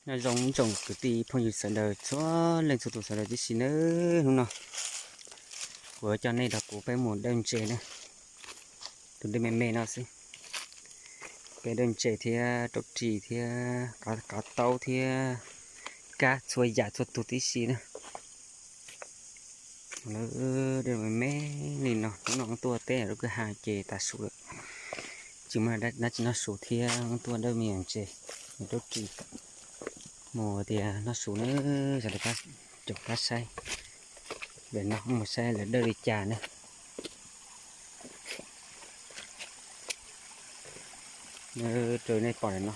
Nyob zoo ib tsoom kwv tij phooj ywg sawv daws txhua leej txhua tus sawv daws tib si nawb. Hnub no kuv coj nej nrog kuv peb mus dawj ntses na. Tus dawj me me no xwb. Peb dawj ntses thiab raub ris thiab qav taub thiab kab txhua yam txhua tus tib si na. Lawv dawj me me li no, hnub no wb tuaj teb lub kwj ha ces tas su lawm. Tsis muaj dab tsi noj su thiab wb tuaj dawj me nyuam ntses, raub ris mus tias noj su na. Sawv daws caum pab saib, ntawm no mus saib lawv dawj li cas na. Rau nej pom ntawm no,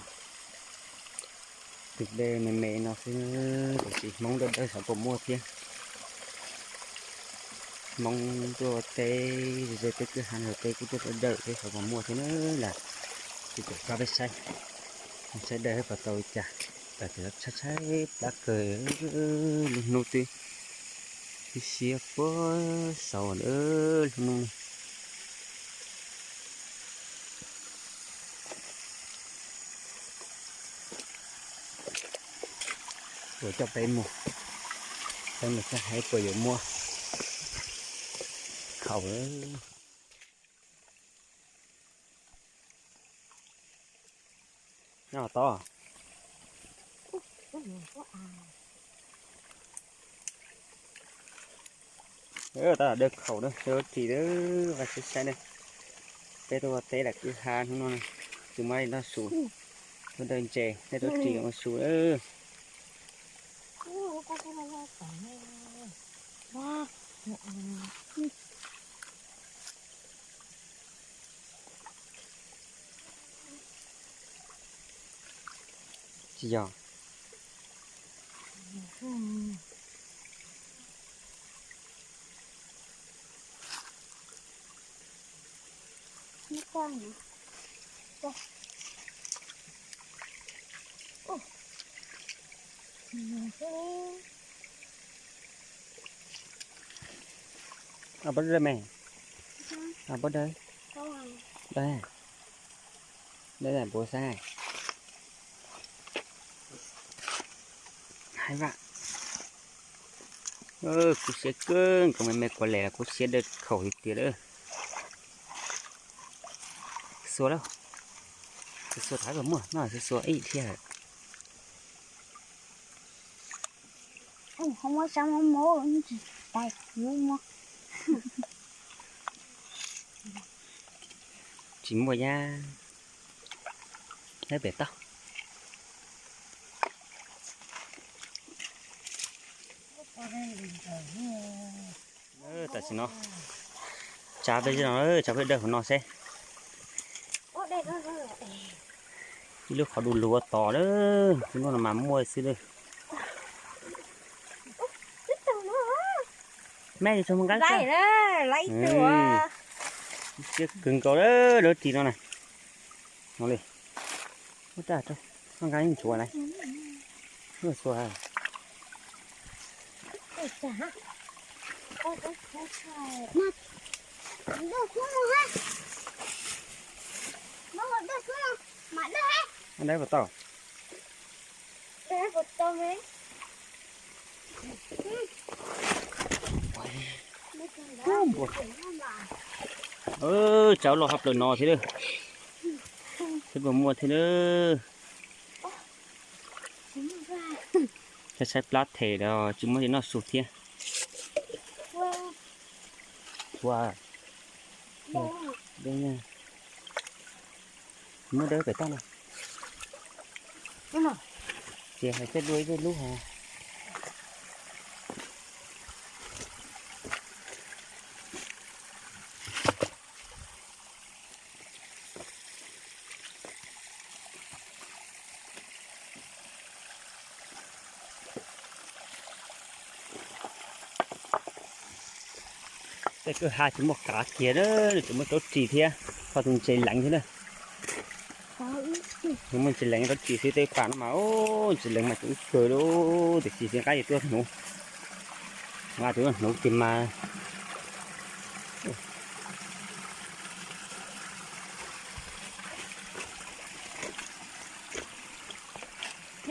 tus dej me me no xwb, tiam sis Hmoob dawj dawj xyov puas muaj thiab. Hmoob tuaj teb ze peb kwj ha no peb kuj tuaj dawj dawj thiab xyov puas muaj thiab na. Lam tsis caum pab peb saib, saib dawj puas tau li cas. Tam sim no tshaib tshaib plab kawg, lub hnub twb siab siab puag saud lub hnub. Kuv coj peb mus, peb mus saib puas yuav muaj khaus. Nyob tod. Tab tom dawj khaus na, dawj ris na, saib saib na. Peb tuaj ua teb lawm kwj ha hnub no, tsis muaj dab tsi noj su, tuaj dawj ntses, nej tuaj ris ua su na. Tsis yog. Ab, pab dawb me, ab, pab dawb, dawb, dawb puas saib. Hais vam, kub siab kawg nkaus, me me kuv les los kub siab dawj khaus tiag tiag lawm. Xuas lawm, xuas xuas thav kom muaj no, xuas xuas ib thiab. Tsis muaj yab, nyob pem toj. Tam sim no tsav peb zej no, tsav peb dawj hauv no seb. Ib lub qhov du lug ua tod lawm, tus no mas muaj xwb lawm. Mej tso nqa, siab kawg nkaus lawm lub ris no na. No li, ua raj tso, nqa ib nchuav na. Xuas. Dawb puas tau? Tsav los hauv plawv no thiab lawm. Seb puas muaj thiab lawm. Saib saib plab them los tsis muaj dab tsi noj su thiab. Ua, muab dawb pem toj no. Ces hais tej dua ib lub ha. Tej kwj ha tsis muaj qav kiag na, tsis muaj raub ris thiab, ho tus ntses leev thiab na. Muaj ntses leev raub ris xwb, tej pas no mas ntses leev mas tseem ib kawg li, tiam sis nqaij yuav tuaj hnub, nqaij tuaj hnub ces mas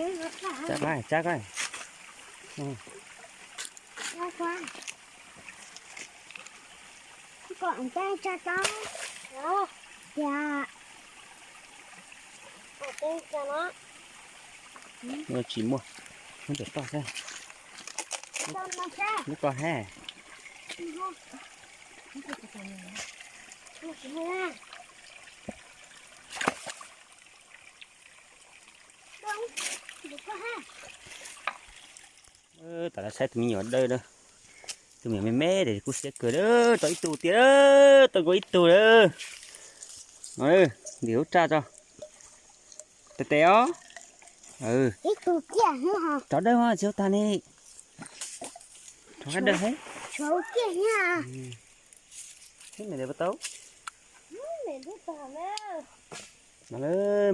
Tsa koj, tsa koj. Tsis muaj, muab ntawm toj xwb. Lub ko hab. Tam no saib tus me nyuam dawb, tus me nyuam me me es kub siab kawg, tau ib tug tiag, tau nkaus ib tug lawm. No, ntim hauv raj tso. Tes tes os. Rov dawb, tsis tau tag ne. Rov qab dawb thiab. Thiab me me tau. No,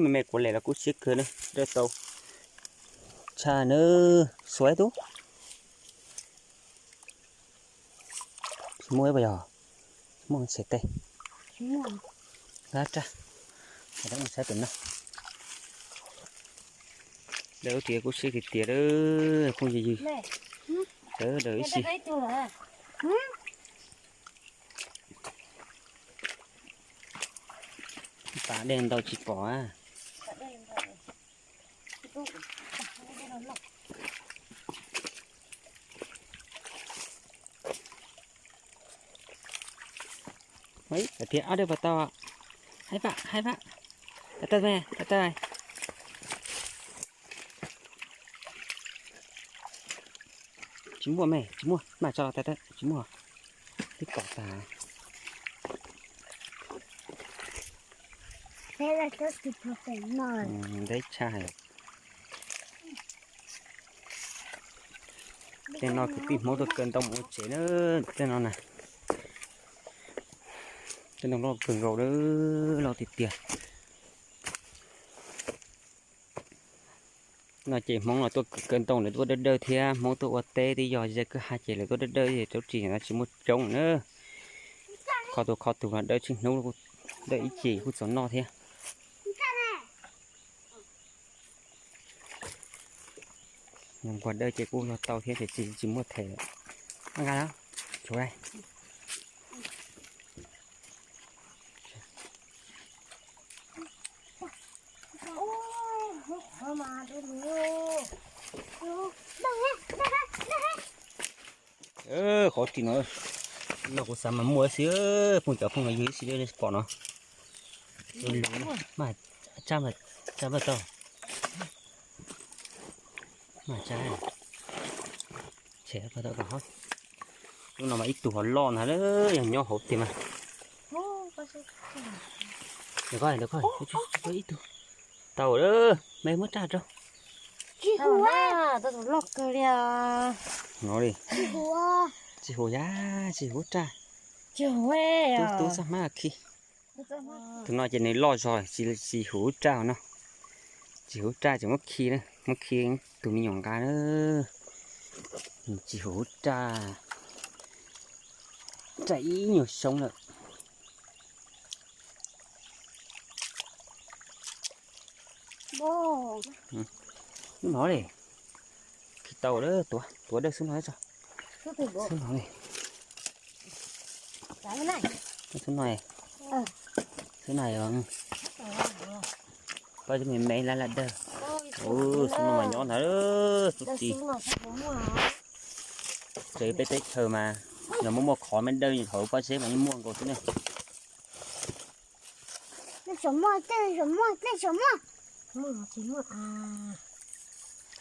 me me kuv lem los kub siab kawg na, dawb tau. Tshaj na, xuav tub. Tsis muaj ib puas yog? Tsis muaj, tshem tes. Nqa raj, mus saib pem no. Dawb tiag, kub siab tiag tiag lawm phooj ywg. Sawv daws ib sij. Pas dej ntau tsis pom a. Tias ob dej pas tau. Haib vam, haib vam. Tawm tawm me, tawm tawm. Tsis muaj me, tsis muaj, maj tso tawm tawm, tsis muaj. Twb pom tag. Ntev tshaj. Tej no kwv tij Hmoob tuaj kaw ntoo mus ua tsev na, tej no na. Tej ntoo loj kawg nkaus, loj tiag tiag. No ces Hmoob los tuaj kaw ntoo lawv tuaj dawb dawb thiab, Hmoob tuaj ua teb twb yog zaj kwj ha ces lawv tuaj dawb dawb, rau tsis no tsis muaj coob na. Kho tus kho tus los dawb tsheej hnub, dawb ib ce kuj txaus noj thiab. Nquag dawb ces kuj yog tau thiab, ces tsis tsis muaj them lawm. Nqa los, tshuav. Qhov tsis no, no kuv xav mas muaj xwb, phooj cov phooj ywg ib si pom no. Mas tsa, tsa tau. Mas tsa, tshem tau kom hab. Lub no mas ib tug ho loj ntag, yog nyob hauv tiag mas. Ntawm ko, ntawm ko, ib tug. Tau lawm, me muab raj rau. Tsis huv, tau tus loj kawg li. No li. Tsis huv yam, tsis huv raj. Tub tub txoj hmab khi. Tus no ces nws loj zog, tsis huv raj no. Tsis huv raj ces muab khi na, muab khi tus me nyuam nqa na. Tsis huv raj, raj ib nyuag xyoob lawm. Hnub no li, khi tau lawm, tuav, tuav dawb xwb no tso. Xwb no li, xwb no, xwb no, pab me me lab lab dawb. Xwb no mas nyob ntag, tub txi. Tsev peb teb chaws mas yog muaj muaj qhov me dawb, thaum pob zeb mas yeej muaj nkaus xwb ne.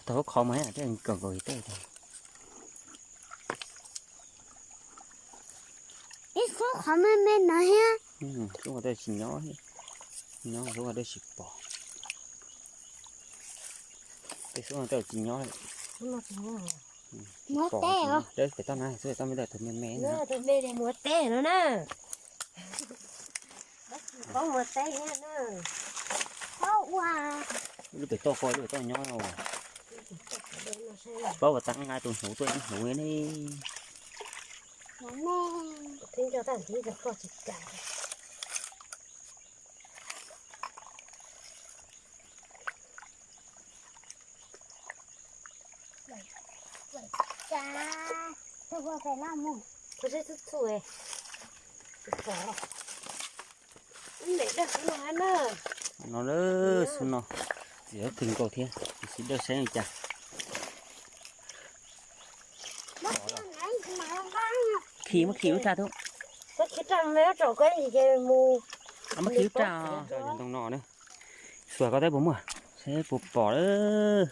Tau lub qhov mas tej kawm nkaus tej. Ib khub qhov me me no thiab. Xub qhov tej tsis nyob, nyob xub qhov tej tsis pom. Tej xub qhov tej tsis nyob. Muab teb os. Dawb pem toj na, xub pem toj me ntawd tus me me na. Tus me muab teb no na. Paub muab teb thiab na. Paub ua. Lub pem toj ko lub pem toj nyob no. Paub ua tag nqa tus hnuv tuaj ib hnuv ne. Twb nco tag ntiv tag koj tsis kam. No xwb no, txiv kawg nkaus thiab, tab sis dawj saib li cas. Khi, muab khi lub raj tub. Muab khi lub raj, ntoo no na. Xuas koj teb puas muaj, saib puas pom lawm.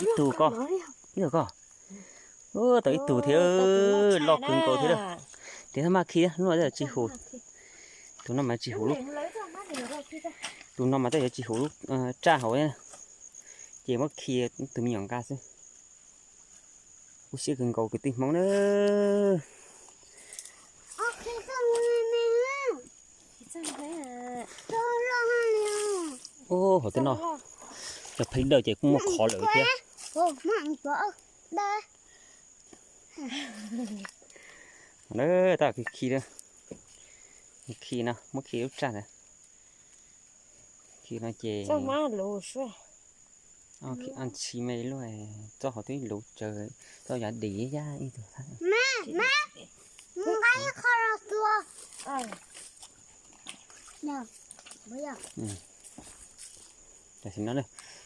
Ib tug koj, ib tug koj. Tau ib tug thiab, loj kawg nkaus thiab. Tiv thaj maj khi, lub no tsis hum. Tus no mas tsis hum lub, tus no mas tej yuav tsis hum lub raj hauv. Ces muab khi tus me nyuam nqa xwb. Kub siab kawg nkaus kwv tij Hmoob na. Ub, hauv tej no, cov pheej dawj ces kuj muaj qhov lawm thiab. Tab khi, khi no, muab khi lub raj ntawd. Khi no ces ntshis me luaj, txoj hauv twb luv tsawv, txoj yav dim yaj ib tug. Tam sim no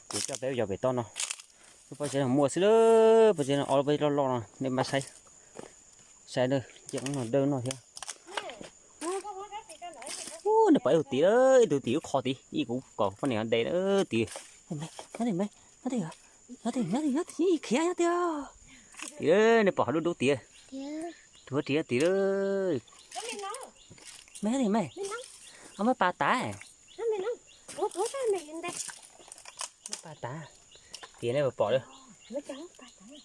kuv coj peb yos pem toj no, lub pob zeb no muaj xwb, lub pob zeb no ob lub pob zeb loj loj no nej mam saib. Saib na, cia no dawj no thiab. Ub, nws pom ib tug tid, ib tug tid lub qhov tid, ib kuv kom poj niam de tid. Nyob tim, nyob tim, nyob tim, nyob tim, khiav nyob tim. Tid, nws pom dub dub tid. Tus ris tid. Me, me, me pas tas. Pas tas. Tias nej puas pom lawm.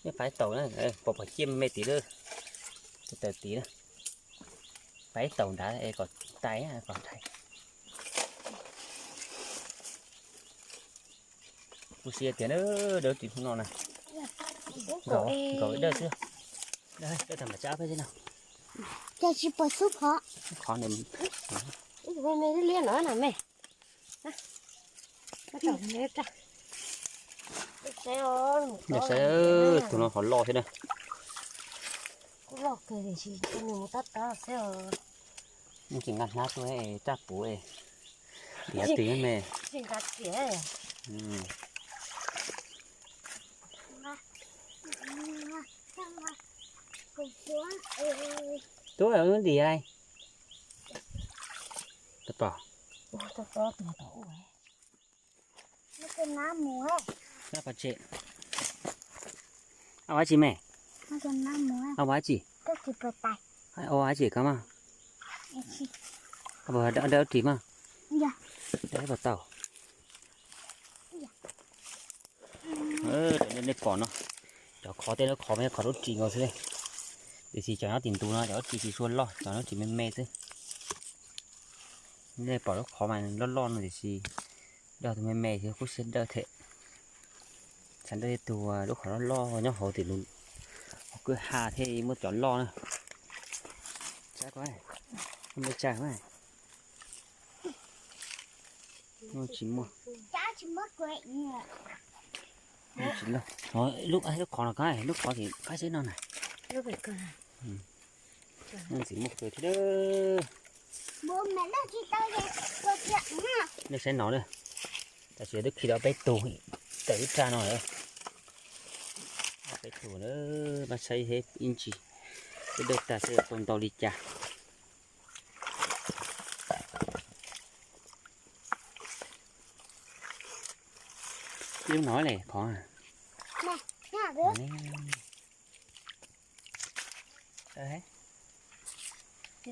Nej pas taus na, pom pom ciaj me tid lawm. Taws tid na. Pas taus nrad es kom tais kom rais. Kuv siab tias dawb tim hnub no na. Nkaus dawb xwb. Dawb tag mam tsa peb no. Cas tsis pom xub phom. Qhov no. Liab no na me. Saib, tus no qhov loj thiab na. Tsis nqa hnab tuaj raj puv. Diav twm me. Tub, diav. Tau pom. Nab pas tse. Au, ua dab tsi me? Au, ua dab tsi? Au, ua dab tsi koj mas? Au, dab ris mas? Dab pas tau. Nej pom no, cov khov tej lub khov mas yog khov dab ris nkaus xwb. Tiam sis cov nyob tim ntus no cov dab ris tsis tshua loj, cov dab ris me me xwb. Nej pom lub khov mas loj loj no tiam sis dawj tus me me xwb, kub siab dawj thiab. Xav dawj tus lub khov loj loj nyob hauv tim ntus, hauv kwj ha thiab muaj cov loj na. Tsab ko, me tsawg mas. Tsis muaj. Tsis loj. Lub, lub qhov no ko, lub qhov tim qab zeb no na. Ntxim muaj kawg thiab. Nej saib no na. Tam sim twb khi tau peb tug, tawm ib raj no lawm. Peb tug na, mas saib ib ntsis, peb dawj tag saib yuav tau ntau li cas. Ib lub no le khov. Cev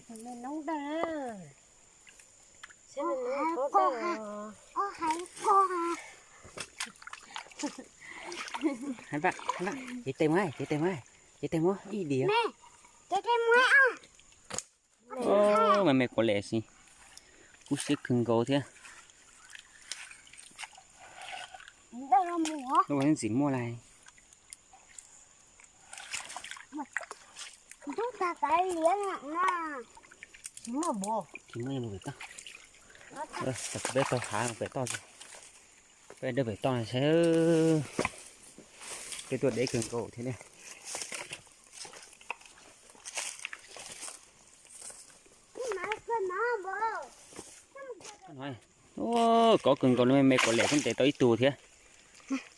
tes muab, cev tes muab ib diav. Me me kuv le si, kub siab kawg nkaus thiab. Lub ntxim muaj lawm. Tsis muaj, peb tau hav pem toj, peb dawj pem toj saib. Peb tuaj deb kawg nkaus thiab ne. Ua, kov kawg nkaus li, me me kuv lem kuj ntes tau ib tug thiab.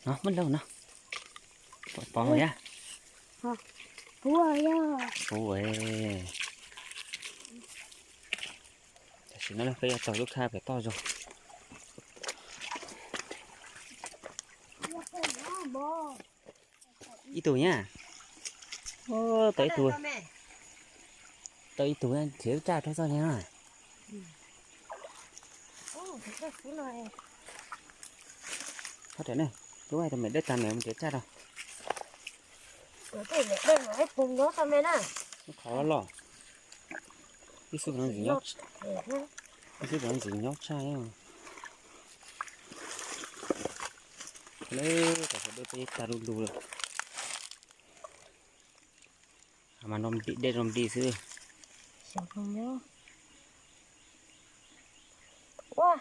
No, muab laug no. Pov thiab. Puv. Tam sim no peb yuav taug lub khaj pem toj zog. Ib tug nyab. Tau ib tug, tau ib tug nrhiav lub raj rau txoj niag na. Thov raws ne, lub ais tau me dej tag me mus nrhiav raj rau. Qhov loj loj. Ib xub ntxim nyob, ib xub ntxim nyob tshaj. Lawv cov hav dej peb tag lug lug lawm. Mas no dej no nti xwb. Ua,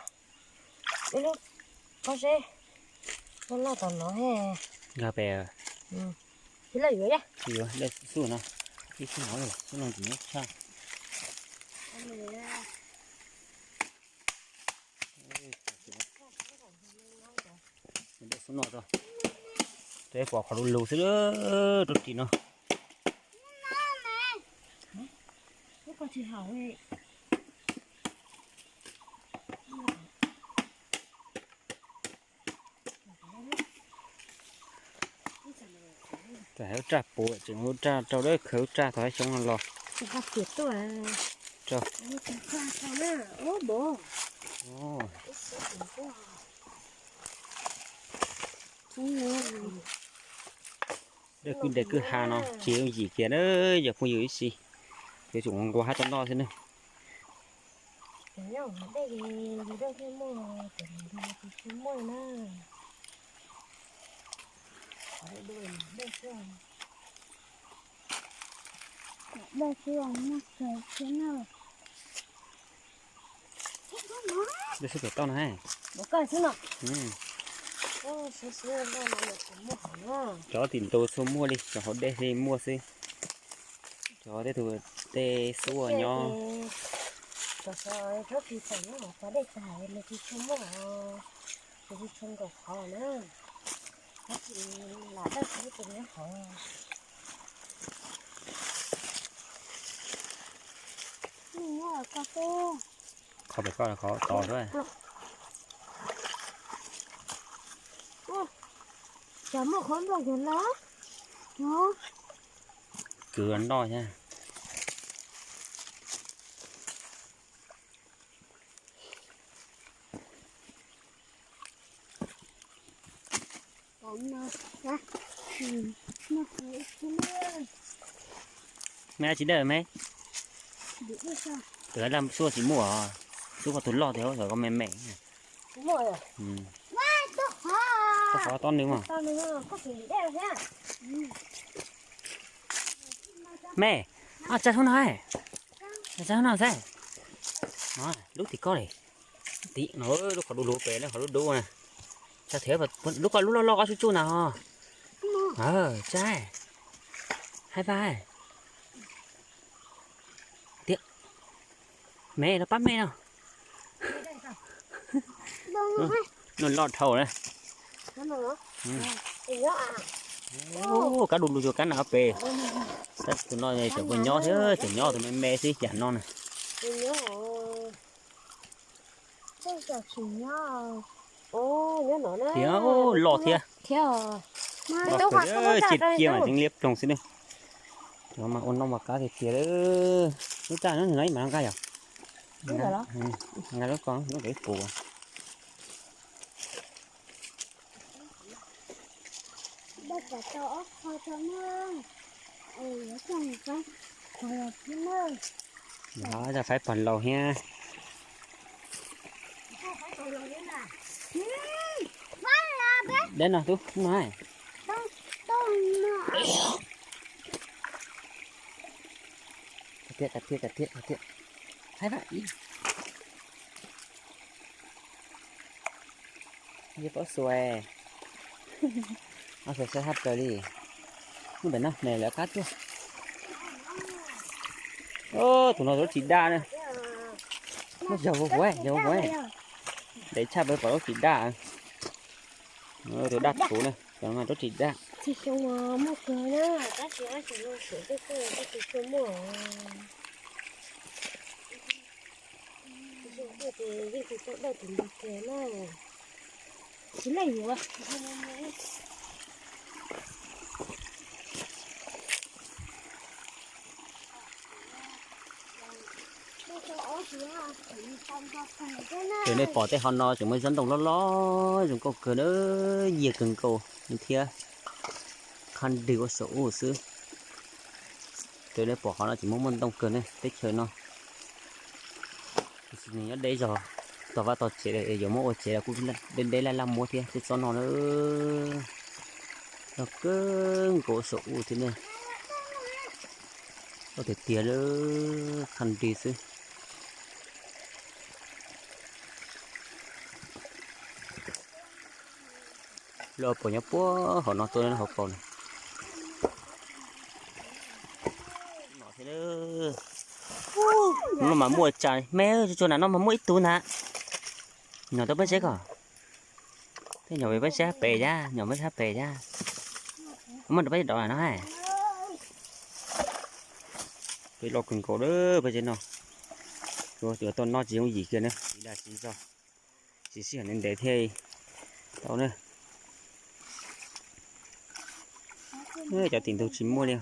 ib lub pob zeb loj loj tom no he. Nkag pem. Tsis loj yuav, yuav dej xub no, ib xub no, xub no ntxim nyob tshaj. Dej xub no rau, rau pom qhov lug lug xwb rau ris no. Tam hais lub raj puv tseem ua raj rau dawb khawv lub raj thaum hais xyoob no los. Dej kwj deg kwj ha no tsis yooj yim kiag na, yog phooj ywg ib si, yuav tsum nquag hab tau noj xwb ne. Dej xwb pem toj no. Cov tim ntu txhua muaj li, cov hauv dej li muaj xwb. Cov tej tug tej xub nyob. Qhov pem koj qhov tod xwb. Cas muaj qhov nplooj yog no. Kwv noj thiab. Me tsis dawj me. Tus laj xub tsis muaj, xub koj tus loj tiag, koj me me. Tau qhov tob nws mas. Me, tsa xub no, tsa xub no xwb. Lub tim koj li. Tim no lub qhov dub lub pem, lub qhov dub dub na. Tsa thiab, lub koj lub loj loj koj tsuj tsuj na ho. Tsa. Hais vaj. Tiag. Me no pab me no. No loj dhau na. Kab du lug cuag kab na pem. Tab tus no cov puas nyob thiab, cov nyob tus me me xwb cas no na. Tiag, loj thiab. Loj kawg, cia cia mas tseem liab ploog xwb ne. Cov mas ua noj mas qab tiag tiag. Lub raj no nws no ib mam nqa yom. Nqa lub ko, lub ntawd ib puas. Zaj faib pog laus thiab. Deb no tub no. Tiag tiag tiag tiag tiag. Haib vaj ib. Yog pob xuas, pob xuas saib hab plaws li. Hnub ntawm no me lawv qab tuaj. Tus no lub tsis daj na. Muab yog huv huv, yog huv huv. Ntev tshaj peb pom rab ris daj. Tus daj thuv na, cov no rab ris daj. Txhia xyoo muaj kawg na, tab sis ab tsis zoo siab tej tuaj tej tus xyoo muaj. Xyoo tuaj ces yeej tsis tau dawj tus npog kiag na. Tsis leej yuav. Ces nej pom tej qhov no tseem muaj ib tsob ntoo loj loj zoo nkauj kawg na, yiag kawg nkaus thiab, qhab ntws ua saum ub xwb. Ces nej pom qhov no tseem muaj muaj ntoo kawg na teb chaws no. Tab sis nws nyob deb zog, tog vaj tog tsev lawm yuav muab ua tsev los kuj deb deb laj laj muab thiab. Tej tsob no na, loj kawg nkaus ua saum ub thiab ne. Loj tiag tiag, qhab ntws xwb. Loj pom nyob puag hauv no tuaj hauv paus no. Hnub no mas muaj tsa me, tsuag tsuag na no mas muaj ib tug ntag. Nyom tau peb tsev ko. Tej nyom peb tsev pem yab, nyom peb tsev pem yab. Muaj rau peb dov no hais. Peb loj kawg nkaus peb tsev no. Yuav tuaj noj tsis yooj yim kiag na, tsis dag tsis zog. Tsis sij hawm ntev ntev thiaj tau na. Cov tim ntug tsis muaj li.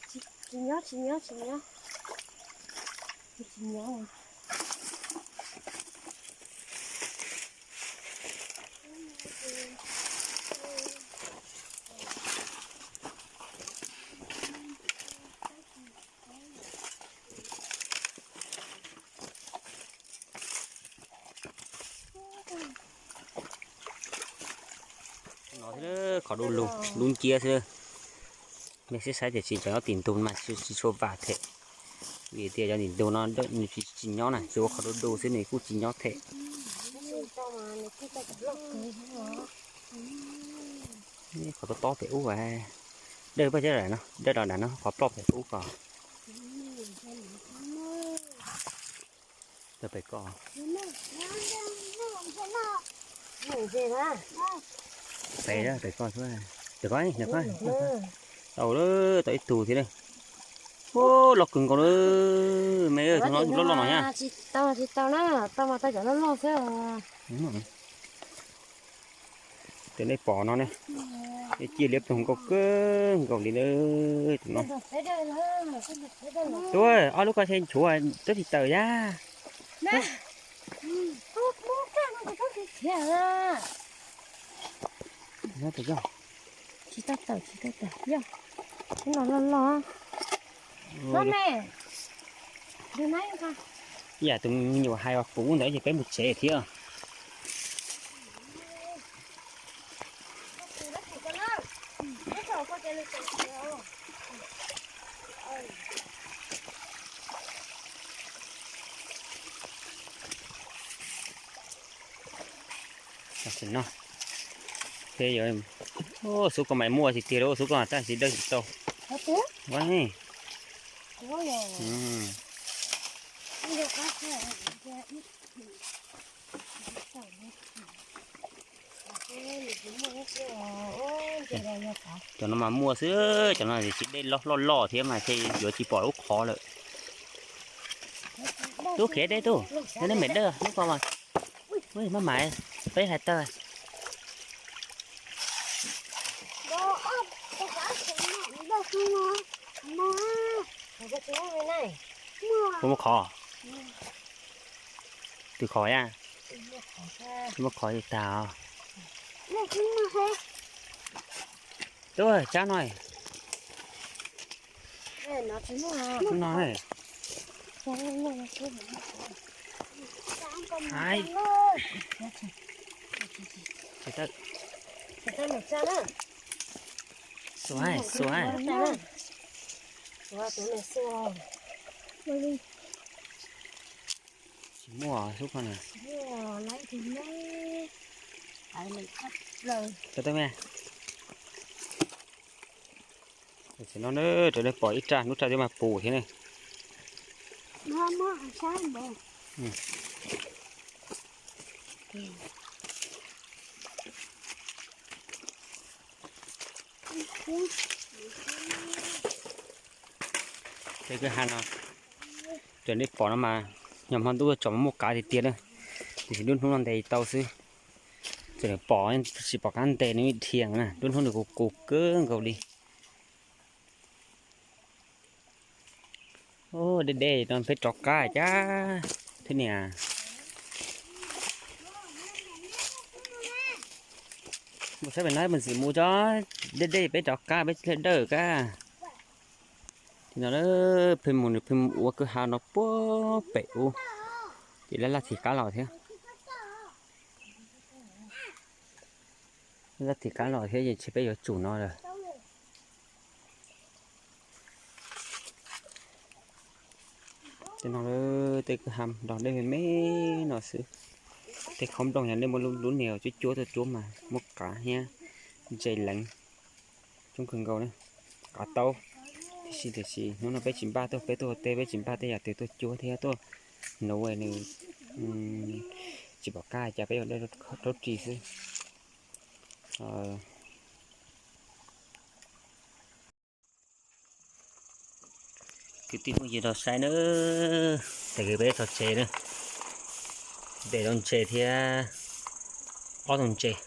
Tsis nyob, tsis nyob, tsis nyob. Tsis nyob. No thiab, qhov du lug dub nciab xwb. Nej saib saib tias tsis cov nyob tim ntug mas tsis tshua vam them, vim tias cov tim ntug no nws tsis nyob na, tsuas ua qhov du du xwb nws kuj tsis nyob them. Qhov tob tob pem ub, dawj paj cab no, dawj los nram no, qhov ploj pem ub ko. Pem ko. Pem, pem ko xwb. Pem ko, tau lawm, tau ib tug thiab na. Loj kawg nkaus na. Me, tus no loj loj no na. Tsis tau, tsis tau na, tau mas tau cov loj loj xwb. Ces nej pom no ne, ib ciaj liab ploog nkauj kawg nkaus li na. Tus no, tus ob lub ko ntshe nchuav rab ris taws yab. Tsis tau tawm, tsis tau tawm, yog lub no loj loj. Yam tus me nyuam hais puv ntawd ces peb mus tsev thiab. Tam sim no peb yuav, xub ko mas muaj tiag tiag, xub ko tab sis dawj tsis tau. Cov no mas muaj xwb, cov no tsis dej loj loj loj thiab mas thiaj yuav tsis pom lub qhov lawm. Tub khiav deb tub, neb me dawj lub ko mas, maj mam peb hais tawg. Puas muaj qhov? Twg qhov yaj? Muaj qhov li tag os. Tub, tsab no. No. Xuas, xuas. Tsis muaj xub ko na. Tau tau me. Tam sim no na, raws li pom ib raj hnub raj twb mas puv thiab ne. Muab, muab sab npau. Tej kwj ha no, raws nej pom no mas, yog hmo ntuj tsom muaj qav tiag tiag na, tiam sis lub hnub no ntes tau xwb. Txawm pom tsis pom qab ntes nws dhia na, lub hnub nws kuv kuv kawg nkaus li. Deb deb no peb rov qab cas thiab niam. Mus saib pem no mus ntxiv mus tso, deb deb peb rov qab peb thiaj dawj kab. Tim no pheej mus nws pheej mus ua kwj ha no puag pem ub, ces laj laj thim qab los thiab. Laj thim qab los thiab ces peb yuav tsum no lawm. Tej no tej kwj ha nrog dej me me no xwb. Tej qhob nplooj yog nej muaj lub niag cuab cuab tuaj cuab mas muaj qav thiab ntses leev coob kawg nkaus na, qav taub. Tiam sis tiam sis hnub no peb tsis npaj tuaj, peb tuaj ua teb peb tsis npaj tej yam twg tuaj cuab thiab tuaj nuv nws tsis pom qab cas peb yuav dawj raub ris xwb. Kwv tij phooj ywg los saib na, tes kwv peb txog tsev na, ntes tau ntses thiab ob tug ntses.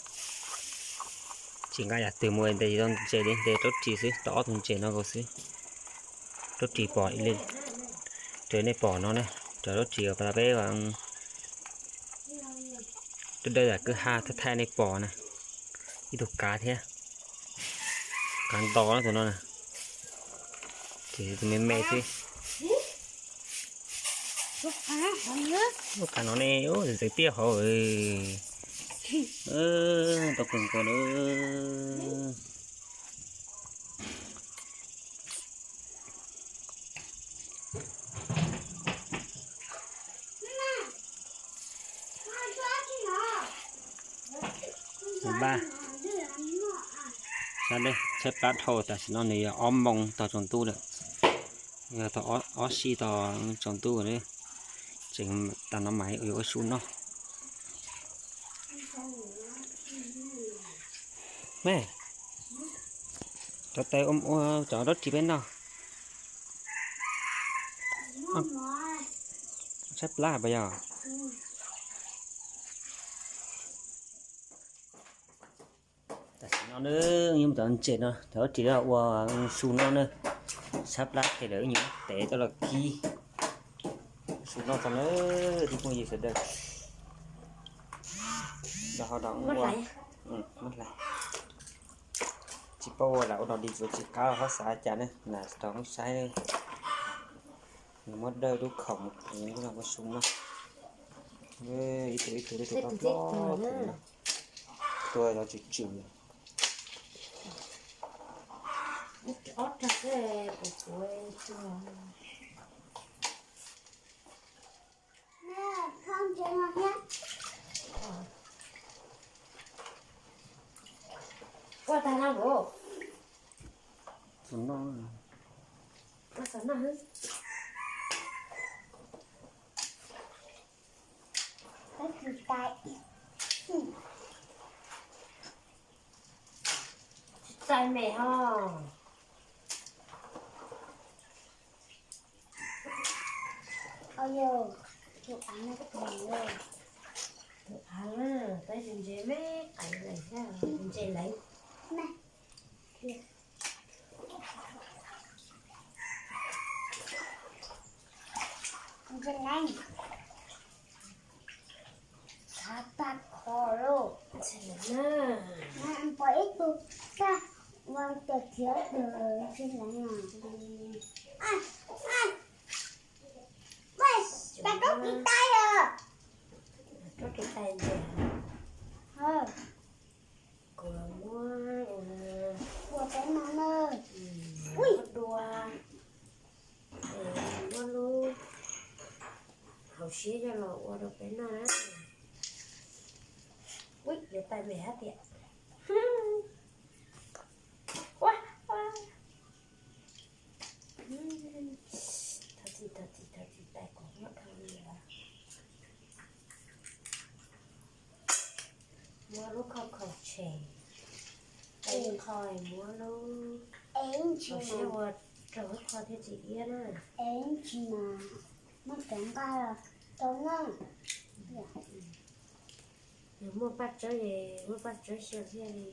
Tsis nqa yam twg mus ntes tau ntses li, ntes raub ris xwb, tau ob tug ntses no nkaus xwb. Raub ris pom, raws nej pom no na, raws raub ris pab peb dawj dawj kwj ha thaij thaij nej pom na, ib tug kav thiab, kav nto tus no na, ces tus me me xwb. Lub kav no ne, ntxeev tiaj hauv, tau kawg nkaus na. Npaj, tshaib plab dhau, tam sim no nws yog ob moos tog tsaus ntuj lawm, yog tog ob sij tog tsaus ntuj, tseem tas no mas yuav ua su noj. Me, cov tes ua cov raub ris peb noj. Tshaib plab puas yog? Tam sim no na, yuav mus cov ntses no, cov raub ris ua su noj na. Tshaib plab ces lawv yuav tev coj los kib su noj tso na, tib phooj ywg sawv daws. Nrog ho nrog ua, tsis paub ua lam ua no dis tsuav tsis qab ho xav cas ne, lam nrog saib. Nws muab dawj lub khoom mus puv los ua su noj. Ib tug ib tug ib tug plob plob no, tua los tsw tsw. Ua tag no nkaus. Ua xav noj xwb. Tsis txais me ho. Tus av na, peb tus ntses me qais lawm thiab, tus ntses leev. Ntses leev. Xav tag kho lauj. Pom ib tug tag, ua tias khiav tus ntses leev. Cas rub kiv tais os. Rub kiv tais ntses. Kuv los muab ua peb no na. Ua dua, muab lub hauv siab coj los ua rau peb noj na. Ui, yuav tais me hab tiag. Ua, ua. Thov txim, thov txim, thov txim tais Ces ib qho muab lub, es ib ntsis, ua rau ib qho thiaj tsis iab na. Es ib ntsis mas muab cov nqaij rau na. Yog muaj paj tsawb es muaj paj tsawb xyaw thiaj li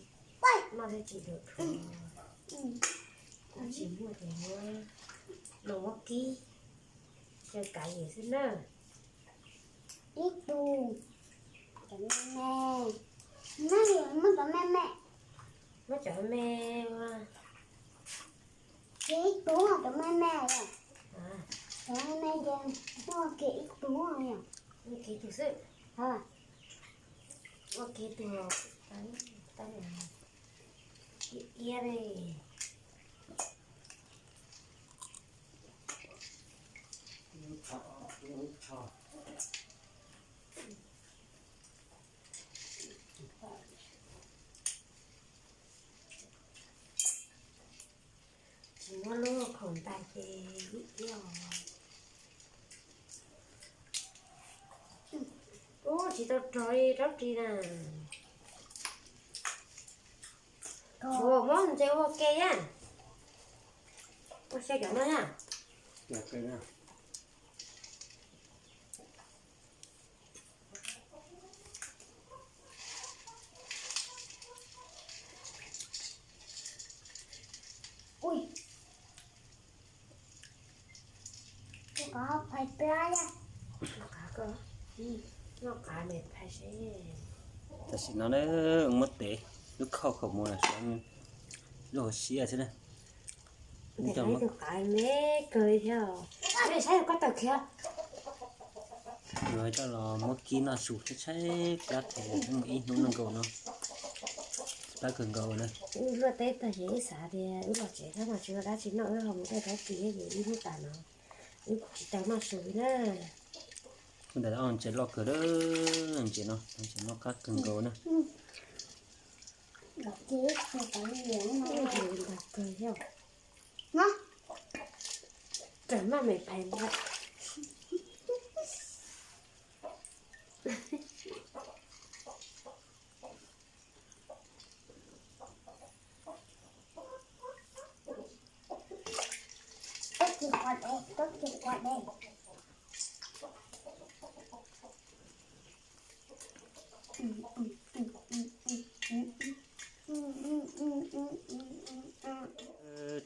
noj thiaj tsis dum dhau. Yog tsis muaj ces muab, no muab kib xyaw kav yus xwb na. Ib tug cov me me, no muab cov me me, muab cov me, ces ib tug cov me me, cov me me ces muaj kiag ib tug, muaj kiag ib tug xwb, muaj kiag ib tug, iab iab li. Tsis muab lub khoom ntais ces ib iab os. Ub, tsis tau rog li rab ris na. Ua muab ntses ua ke na. Ua xyaw cov no na. Tam sim no na, muab tev lub khauj khaum mus lawm, lub hauv siab xwb na. Ib tug qav me kawg li thiab. Saib koj tawm khiav. Yuav coj los muab kib noj su tshaib tshaib plab, mus ib hnub noj nkaus no, plab kawg nkaus na. Wb luaj teb tag ces wb xav tias wb los tsev thiab mas tsis ua dab tsi noj, wb ho mus dai rab ris ces ib hnub tas no wb tsis tau noj su li na. Ntawm ntses loj kawg, ntses no, ntses no qab kawg nkaus na.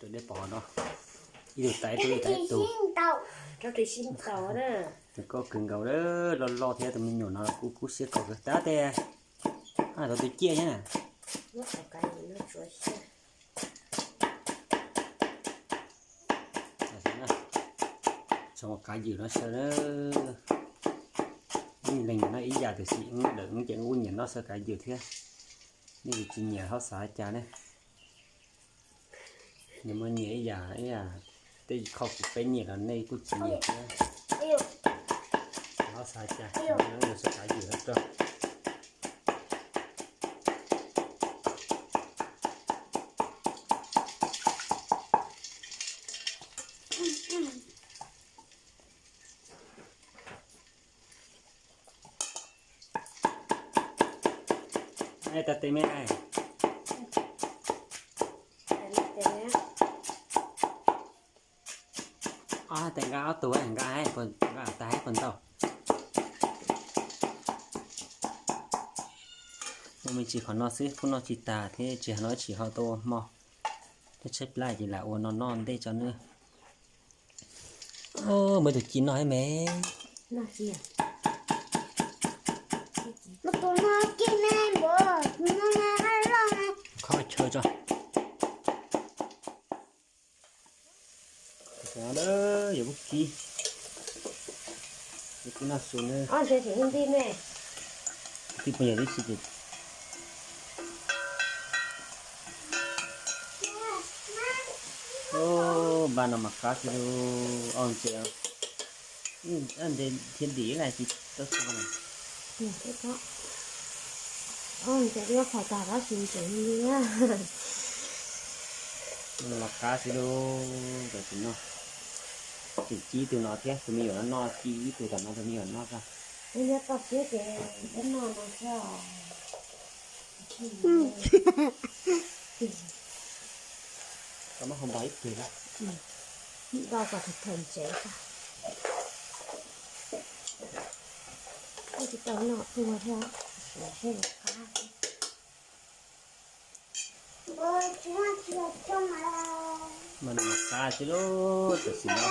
Rau dej pov no, ib tug tais ib tug tais ib tug. Rau ris sib ntaus na. Tus koj kawg nkaus, loj loj thiab tus me nyuam no kuj kub siab kawg. Tab tes, tau tus ciaj thiab na. Tso qav ywm no xyaw na. Leej no ib yam tiam sis lawm ces wb nyiam noj xyaw kav ywm thiab. Nej tsis nyiam ho xav cas ne. Nyias muaj nyias ib yam, ib yam, tej qho kuv peb nyiam los nej kuj tsis nyiam thiab. Ho xav cas, xyaw kav ywm no rau. Tag tes me. Ob tes nqa ob tug, nqa, nqa tas puas ntau. Muaj me ntsis qhov no xwb, kuj noj tsis tas thiab, tsis hais no tsis ho tau ua hmo. Tej tshaib plab ces lam ua no noj ntej tso nawb. Muaj tus ci noj thiab me. Khob chaw tso. Yog kuj kib, yog kuj noj su na. Tib puas yog tib si ces. Npaj no mas qab xwb lauj, ntses, ntses thiab dim ib las tsis tau xua na. Ntses, ntses, ntses mas qab xwb lauj, tam sim no. Tseem ci ib tug no thiab, tus me nyuam no noj, ci ib tug tom no tus me nyuam noj xwb. Nyob toj siab ces peb noj no xwb os. Tau muab hau npog ib tug na. Ntau kom thawm thawm ntsev tag. Tsis tau noj ua thiab, siav thiab qab. Mas nws qab xwb lauj, tam sim no.